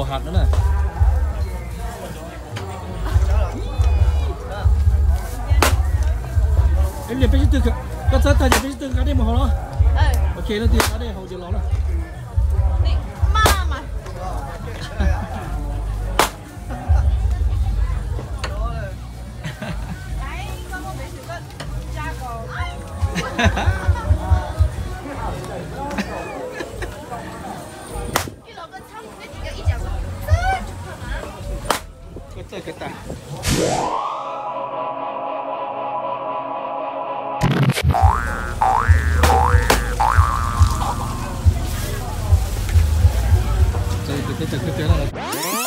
Hais no na. Peb sib tw, koj txhawb tag ces peb sib tw nqa dej mus haus los. Ok, leej twg nqa dej haus ces los na. Koj txawj kawg tas. Txawj kawg tas, txawj kawg tas.